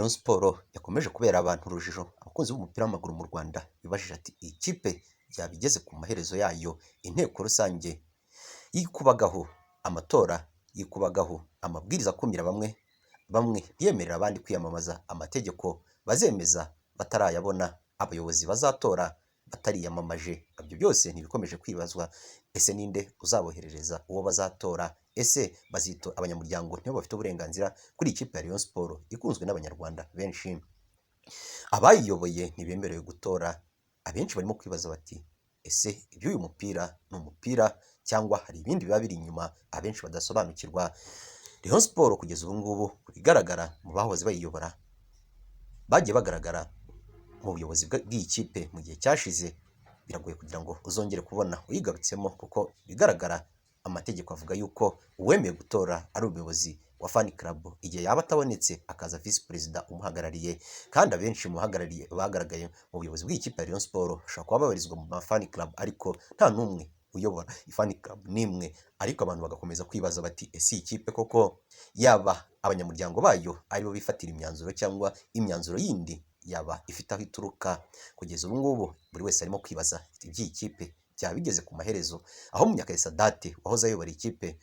Rayon Sports yakomeje kubera abantu urujijo, abakunzi b'umupira w'amaguru mu Rwanda bibajije ati iyi kipe yaba igeze ku maherezo yayo, inteko rusange yikubagahu, amatora yikubagahu, amabwiriza akumira bamwe bamwe ntiyemerera abandi kwiyamamaza, amategeko bazemeza batarayabona, abayobozi bazatora batariyamamaje, ibyo byose ntibikomeje kwibazwa, ese ninde uzaboherereza uwo bazatora, ese bazitora abanyamuryango nibo bafite uburenganzira kuri iyi kipe ya Rayon Sports ikunzwe n'Abanyarwanda benshi, abayiyoboye ntibemerewe gutora, abenshi barimo kwibaza bati ese iby'uyu mupira ni umupira cyangwa hari ibindi biba biri inyuma abenshi badasobanukirwa. Rayon Sports kugeza ubu ngubu ku bigaragara mu bahoze bayiyobora bagiye bagaragara mu buyobozi bw'iyi kipe mu gihe cyashize, biragoye kugira ngo uzongere kubona uyigarutsemo kuko bigaragara amategeko avuga yuko uwemeye gutora ari umuyobozi wa fan club, igihe yaba atabonetse akaza visi perezida umuhagarariye, kandi abenshi mu bahagarariye bagaragaye mu buyobozi bw'iyi kipe ya Rayon Sports bashobora kuba babarizwa mu ma fan club ariko nta n'umwe uyobora fan club n'imwe, ariko abantu bagakomeza kwibaza bati ese iyi kipe koko yaba abanyamuryango bayo aribo bifatira imyanzuro cyangwa imyanzuro yindi yaba ifite aho ituruka. Kugeza ubu ngubu buri wese arimo kwibaza iby'iyi kipe byaba bigeze ku maherezo, aho Munyakazi Sadate wahoze ayobora ikipe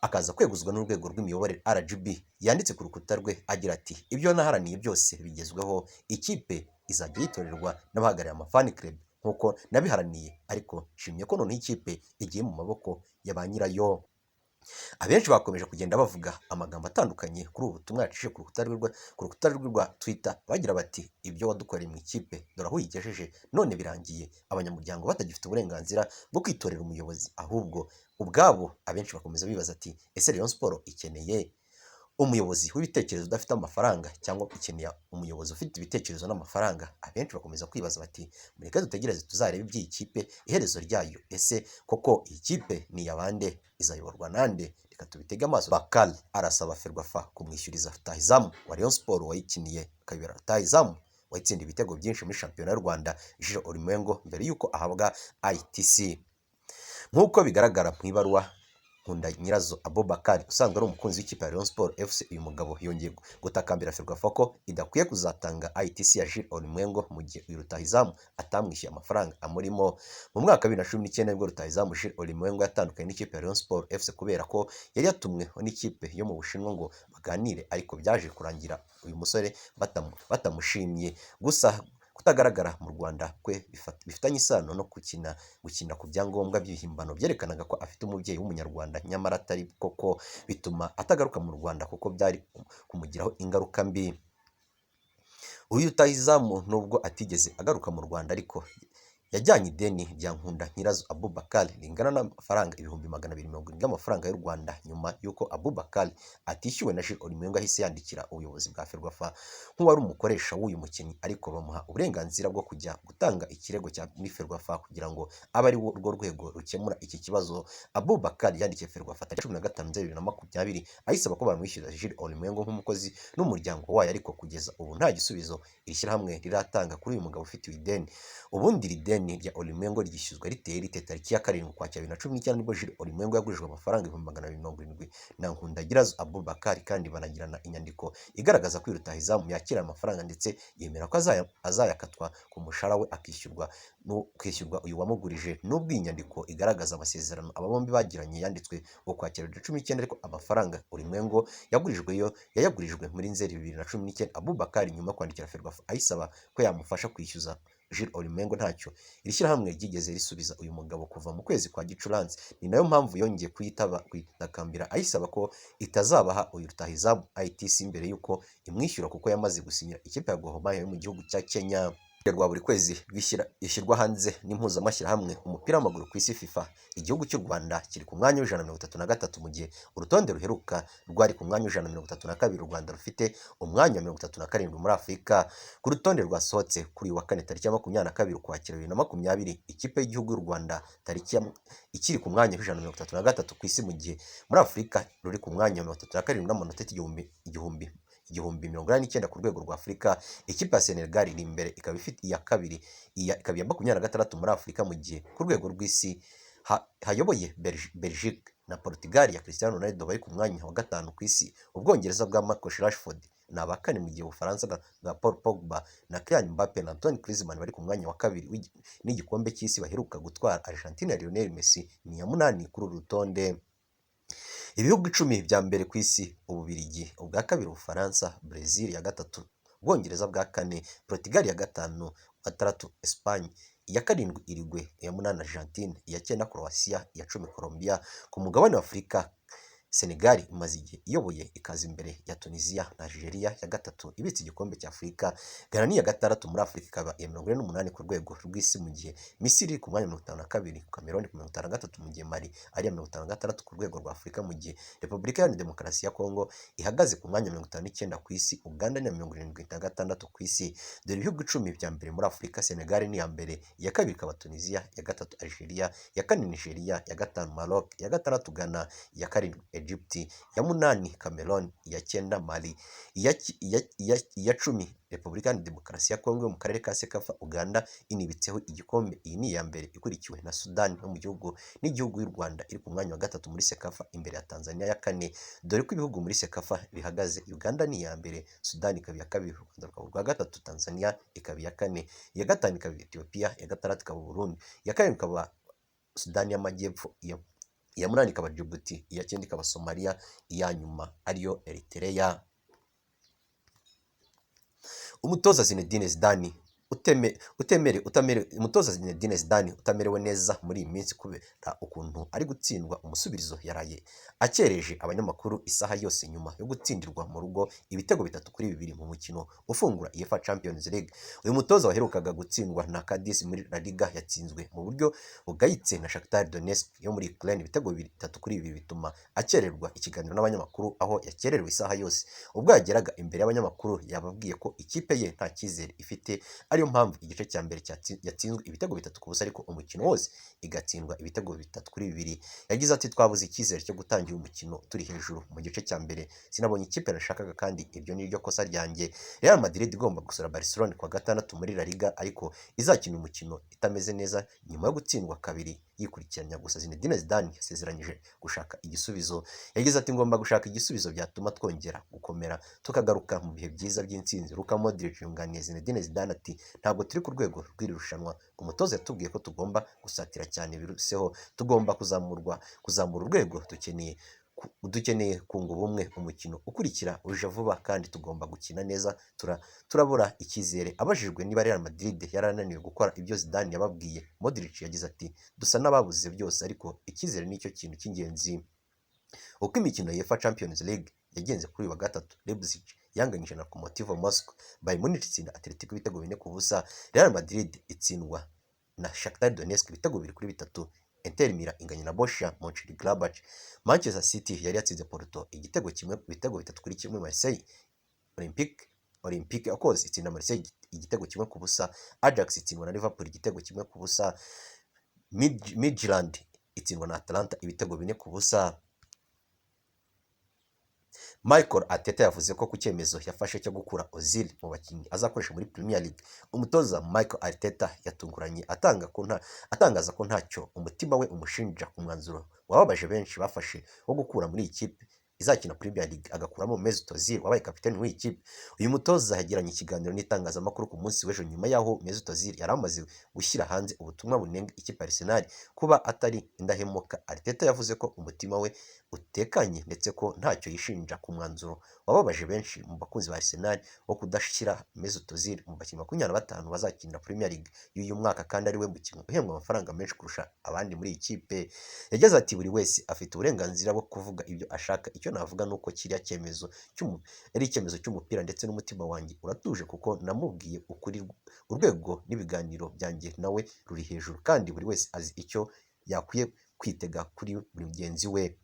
akaza kweguzwa n'urwego rw'imiyoborere RGB yanditse ku rukuta rwe agira ati ibyo naharaniye byose bigezweho, ikipe izajya yitorerwa n'abahagarariye ama fan club nk'uko nabiharaniye, ariko nshimye ko noneho ikipe igiye mu maboko ya ba nyirayo. Abenshi bakomeje kugenda bavuga amagambo atandukanye kuri ubu butumwa yacishije ku rukuta rwe rwa Twitter, bagira bati ibyo wadukoreye mu ikipe dore aho uyigejeje none birangiye abanyamuryango batagifite uburenganzira bwo kwitorera umuyobozi, ahubwo ubwabo abenshi bakomeza bibaza ati ese Rayon Sports ikeneye umuyobozi w'ibitekerezo udafite amafaranga cyangwa ukeneye umuyobozi ufite ibitekerezo n'amafaranga. Abenshi bakomeza kwibaza bati mureke dutegereze tuzarebe iby'iyi kipe iherezo ryayo, ese koko iyi kipe ni iya bande, izayoborwa nande? Reka tubitege amaso. Bakali arasaba Ferwafa kumwishyuriza rutahizamu wa Rayon Sports wayikiniye akabera rutahizamu wayitsinda ibitego byinshi muri shampiyona y'u Rwanda, Jules Ulimwengu, mbere y'uko ahabwa ITC. Nk'uko bigaragara mu ibaruwa Nkunda Nyirazo Abubakar usanzwe ari umukunzi w'ikipe ya Rayon Sports FC, uyu mugabo yongeye gutakambira Ferwafa ko idakwiye kuzatanga ITC ya Jules Ulimwengu mu gihe uyu rutahizamu atamwishyuye amafaranga amurimo. Mu mwaka wa 2019 nibwo rutahizamu Jules Ulimwengu yatandukanye n'ikipe ya Rayon Sports FC kubera ko yari yatumweho n'ikipe yo mu Bushinwa ngo baganire, ariko byaje kurangira uyu musore batamushimye. Gusa kutagaragara mu Rwanda kwe bifitanye isano no gukina ku byangombwa by'ibihimbano byerekanaga ko afite umubyeyi w'Umunyarwanda nyamara atari koko, bituma atagaruka mu Rwanda kuko byari kumugiraho ingaruka mbi. Uyu rutahizamu nubwo atigeze agaruka mu Rwanda ariko yajyanye ideni rya Nkunda Nyirazo Abubakar ringana n'amafaranga 270,000 y'amafaranga y'u Rwanda. Nyuma y'uko Abubakar atishyuwe na Jules Ulimwengu yahise yandikira ubuyobozi bwa Ferwafa nk'uwari umukoresha w'uyu mukinnyi, ariko bamuha uburenganzira bwo kujya gutanga ikirego cya muri Ferwafa kugira ngo abe ari rwo rwego rukemura iki kibazo. Abubakar yandikiye Ferwafa tariki 15 Nzeri 2020 ayisaba ko bamwishyura Jules Ulimwengu nk'umukozi n'umuryango wayo, ariko kugeza ubu nta gisubizo iri shyirahamwe riratanga kuri uyu mugabo ufitiwe ideni. Ubundi iri deni rya Ulimwengu ryishyuzwa riteye rite? Tariki ya 7 Ukwakira 2019 nibwo Jules Ulimwengu yagurijwe amafaranga 270,000 na Nkundagirazo Abubakar, kandi banagirana inyandiko igaragaza ko uyu rutahizamu yakira amafaranga ndetse yemera ko azayakatwa ku mushahara we akishyurwa kwishyurwa uyu wamugurije. Nubwo iyi nyandiko igaragaza amasezerano aba bombi bagiranye yanditswe Ukwakira 2019, ariko amafaranga Ulimwengu yagurijwe yo yayagurijwe muri Nzeri 2019. Abubakar nyuma yo kwandikira Ferwafa ayisaba ko yamufasha kwishyuza Jules Ulimwengu, ntacyo iri shyirahamwe ryigeze risubiza uyu mugabo kuva mu kwezi kwa Gicurasi. Ni nayo mpamvu yongeye kuyitaba kuyitakambira ayisaba ko itazabaha uyu rutahizamu ITC mbere y'uko imwishyura kuko yamaze gusinyira ikipe ya Gor Mahia yo mu gihugu cya Kenya. Rwa buri kwezi ishyirwa hanze n'impuzamashyirahamwe umupira w'amaguru ku isi FIFA, igihugu cy'u Rwanda kiri ku mwanya wa 133 mu gihe urutonde ruheruka rwari ku mwanya wa 132. U Rwanda rufite umwanya wa 37 muri Afurika ku rutonde rwasohotse kuri uyu wa kane tariki ya 22 Ukwakira 2020. Ikipe y'igihugu y'u Rwanda tariki ikiri ku mwanya wa 133 ku isi, mu gihe muri Afurika ruri ku mwanya wa 37 n'amanota 1089 ku rwego rwa Afurika. Ikipe ya Senegal iri imbere ikaba ifite iya kabiri, ikaba iya 26 muri Afurika, mu gihe ku rwego rw'isi hayoboye Belgique na Portugal ya Cristiano Ronaldo bari ku mwanya wa 5 ku isi. Ubwongereza bwa Marcus Rashford ni aba kane, mu gihe Ubufaransa bwa Paul Pogba na Kylian Mbappe na Antoine Griezmann bari ku mwanya wa kabiri n'igikombe cy'isi baheruka gutwara. Argentine ya Lionel Messi ni iya munani kuri uru rutonde. Ibihugu 10 bya mbere ku isi: Ububiligi ubwa kabiri, Ubufaransa, Brazil ya gatatu, Ubwongereza bwa kane, Portugal ya gatanu, gatandatu Espagne, iya karindwi Uruguay, iya munani Argentine, iya cyenda Croatia, iya 10 Colombia. Ku mugabane wa Afurika, Senegal imaze igihe iyoboye, ikaza imbere ya Tunisia na Algeria ya gatatu ibitse igikombe cya Afurika. Ghana ni iya gatandatu muri Afurika, ikaba iya 48 ku rwego rw'isi, mu gihe Misiri iri ku mwanya wa 52, Cameroon ku 53, mu gihe Mali ari iya 56 ku rwego rwa Afurika, mu gihe Repubulika Iharanira Demokarasi ya Kongo ihagaze ku mwanya wa 59 ku isi. Uganda ni iya 76 ku isi. Dore ibihugu 10 bya mbere muri Afurika: Senegal ni iya mbere, iya kabiri ikaba Tunisia, iya gatatu Algeria, iya kane Nigeria, iya gatanu Maroc, iya gatandatu Ghana, iya karindwi Egypt, iya munani Cameroon, iya cyenda Mali, iya 10 Repubulika Iharanira Demokarasi ya Kongo. Mu karere ka CECAFA, Uganda inibitseho igikombe, iyi ni iya mbere, ikurikiwe na Sudani yo mu gihugu n'igihugu y'u Rwanda iri ku mwanya wa gatatu muri CECAFA, imbere ya Tanzania ya kane. Dore ko ibihugu muri CECAFA bihagaze: Uganda ni iya mbere, Sudani ikaba iya kabiri, u Rwanda rukaba urwa gatatu, Tanzania ikaba iya kane, iya gatanu ikaba Ethiopia, iya gatandatu ikaba Burundi, iya karindwi ikaba Sudani y'Amajyepfo, iya munani ikaba Djibouti, iya cyenda ikaba Somalia, iya nyuma ariyo Eritrea. Umutoza Zinedine Zidane uteme utemere utamere umutoza Zinedine Zidane utamerewe neza muri iyi minsi kubera ukuntu ari gutsindwa umusubirizo, yaraye akereje abanyamakuru isaha yose nyuma yo gutsindirwa mu rugo ibitego 3-2 mu mukino ufungura UEFA Champions League. Uyu mutoza waherukaga gutsindwa na Cadiz muri La Liga yatsinzwe mu buryo bugayitse na Shakhtar Donetsk yo muri Ukraine ibitego 3-2, bituma akererwa ikiganiro n'abanyamakuru, aho yakererewe isaha yose. Ubwo yageraga imbere y'abanyamakuru, yababwiye ko ikipe ye nta cyizere ifite, ariyo mpamvu igice cya mbere yatsinzwe ibitego 3-0, ariko umukino wose igatsindwa ibitego 3-2. Yagize ati: "Twabuze icyizere cyo gutangira umukino turi hejuru. Mu gice cya mbere sinabonye ikipe nashakaga, kandi iryo ni ryo kosa ryanjye." Real Madrid igomba gusura Barcelona kuwa gatandatu muri La Liga, ariko izakina umukino itameze neza nyuma yo gutsindwa kabiri yikurikiranya. Gusa Zinedine Zidane yasezeranyije gushaka igisubizo. Yagize ati: "Ngomba gushaka igisubizo byatuma twongera gukomera, tukagaruka mu bihe byiza by'intsinzi." Luka Modric yunganiye Zinedine Zidane ati: "Ntabwo turi ku rwego rw'iri rushanwa. Umutoza yatubwiye ko tugomba gusatira cyane biruseho, tugomba kuzamura urwego, dukeneye kunga ubumwe. Umukino ukurikira uje vuba kandi tugomba gukina neza, turabura icyizere." Abajijwe niba Real Madrid yarananiwe gukora ibyo Zidane yababwiye, Modric yagize ati: "Dusa n'ababuze byose, ariko icyizere nicyo kintu cy'ingenzi." Uko imikino ya UEFA Champions League yagenze kuri uyu wa gatatu: Leipzig yanganyije na Lokomotiv Moscow, Bayern Munich itsinda Atletico ibitego 4-0, Real Madrid itsindwa na Shakhtar Donetsk ibitego 2-3, Inter Milan inganya na Borussia Mönchengladbach, Manchester City yari yatsinze Porto igitego kimwe ibitego 3-1, Marseille Olympique Athens itsinda Marseille igitego 1-0, Ajax itsindwa na Liverpool igitego 1-0, Midtjylland itsindwa na Atalanta ibitego 4-0. Mikel Arteta yavuze ko ku cyemezo yafashe cyo gukura Ozil mu bakinnyi azakoresha muri Premier League. Umutoza Mikel Arteta yatunguranye atangaza ko ntacyo umutima we umushinja ku mwanzuro wababaje benshi bafashe wo gukura muri iyi kipe izakina Premier League, agakuramo Mesut Ozil wabaye kapiteni w'iyi kipe. Uyu mutoza yagiranye ikiganiro n'itangazamakuru ku munsi w'ejo, nyuma y'aho Mesut Ozil yari amaze gushyira hanze ubutumwa bunenga ikipe ya Arsenal kuba atari indahemuka. Arteta yavuze ko umutima we utekanye ndetse ko ntacyo yishinja ku mwanzuro wababaje benshi mu bakunzi ba Arsenal wo kudashyira Mesut Ozil mu bakinnyi 25 bazakinira Premier League y'uyu mwaka, kandi ari we mukinnyi uhembwa amafaranga menshi kurusha abandi muri iyi kipe. Yagize ati: "Buri wese afite uburenganzira bwo kuvuga ibyo ashaka. Icyo navuga ni uko kiriya cyemezo ari icyemezo cy'umupira, ndetse n'umutima wanjye uratuje kuko namubwiye ukuri. Urwego n'ibiganiro byanjye nawe ruri hejuru, kandi buri wese azi icyo yakwiye kwitega kuri buri mugenzi we.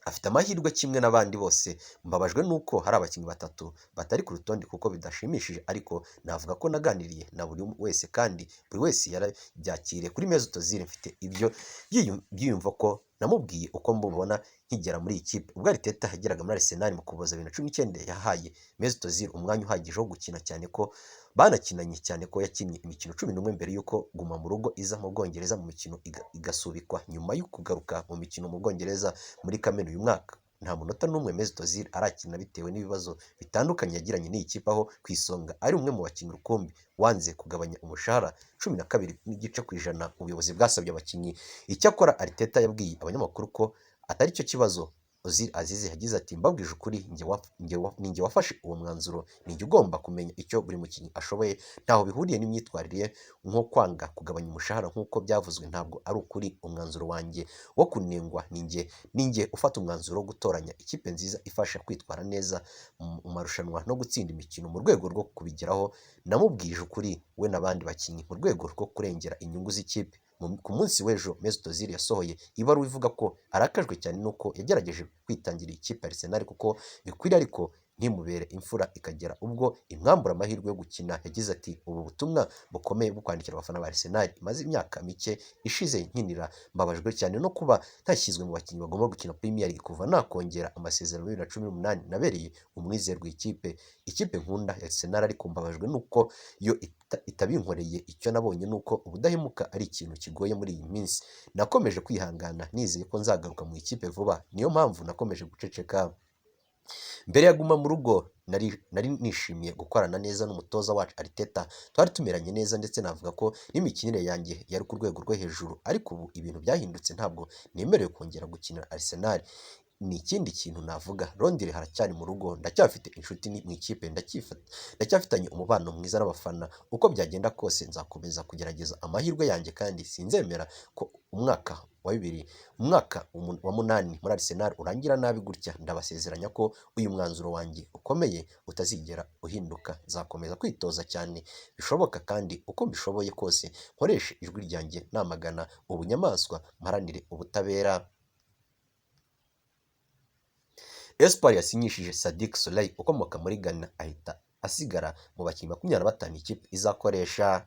Afite amahirwe kimwe n'abandi bose. Mbabajwe n'uko hari abakinnyi batatu batari ku rutonde kuko bidashimishije, ariko navuga ko naganiriye na buri wese kandi buri wese yarabyakiriye. Kuri Mesut Ozil mfite ibyo byiyumvo ko namubwiye uko mbubona nkigera muri iyi kipe." Ubwo Arteta yageraga muri Arsenal mu Ukuboza 2019, yahaye Mesut Ozil umwanya uhagije wo gukina, cyane ko banakinanye, cyane ko yakinnye imikino 11 mbere y'uko Guma mu Rugo iza mu Bwongereza, mu mikino igasubikwa. Nyuma yo kugaruka mu mikino mu Bwongereza muri Kamena uyu mwaka, Nta munota n'umwe Mesut Ozil arakina bitewe n'ibibazo bitandukanye yagiranye n'iyi kipe, aho ku isonga ari umwe mu bakinnyi rukumbi wanze kugabanya umushahara 12.5% ubuyobozi bwasabye abakinnyi. Icyakora Arteta yabwiye abanyamakuru ko atari cyo kibazo Ozil azize. Yagize ati: "Mbabwije ukuri, ninjye wafashe uwo mwanzuro, ninjye ugomba kumenya icyo buri mukinnyi ashoboye. Ntaho bihuriye n'imyitwarire ye nko kwanga kugabanya umushahara nk'uko byavuzwe, ntabwo ari ukuri. Umwanzuro wanjye wo kunengwa, ninjye ufata umwanzuro wo gutoranya ikipe nziza ifasha kwitwara neza mu marushanwa no gutsinda imikino. Mu rwego rwo kubigeraho, namubwije ukuri we n'abandi bakinnyi mu rwego rwo kurengera inyungu z'ikipe." Ku munsi w'ejo Mesut Ozil yasohoye ibaruwa ivuga ko arakajwe cyane n'uko yagerageje kwitangira ikipe ya Arsenal kuko bikwiriye, ariko ntimubere imfura ikagera ubwo imwambura amahirwe yo gukina. Yagize ati: "Ubu butumwa bukomeye bwo kwandikira abafana ba Arsenal imaze imyaka mike ishize nkinira. Mbabajwe cyane no kuba ntashyizwe mu bakinnyi bagomba gukina Premier League. Kuva nakongera amasezerano muri 2018 nabereye umwizerwa ikipe nkunda ya Arsenal, ariko mbabajwe nuko yo itabinkoreye. Icyo nabonye ni uko ubudahemuka ari ikintu kigoye muri iyi minsi. Nakomeje kwihangana nizeye ko nzagaruka mu ikipe vuba, niyo mpamvu nakomeje guceceka. Mbere ya Guma mu Rugo nari nishimiye gukorana neza n'umutoza wacu Arteta, twari tumeranye neza, ndetse navuga ko n'imikinire yanjye yari ku rwego rwo hejuru, ariko ubu ibintu byahindutse, ntabwo nemerewe kongera gukinira Arsenal. Ni ikindi kintu navuga, Londres haracyari mu rugo, ndacyafite inshuti mu ikipe, ndacyafitanye umubano mwiza n'abafana. Uko byagenda kose nzakomeza kugerageza amahirwe yanjye kandi sinzemera ko umwaka wa bibiri, umwaka wa munani muri Arsenal urangira nabi gutya. Ndabasezeranya ko uyu mwanzuro wanjye ukomeye utazigera uhinduka. Nzakomeza kwitoza cyane bishoboka kandi uko mbishoboye kose nkoreshe ijwi ryanjye namagana ubunyamaswa, mparanire ubutabera." Espoir yasinyishije Sadik Souley ukomoka muri Ghana, ahita asigara mu bakinnyi 25 ikipe izakoresha.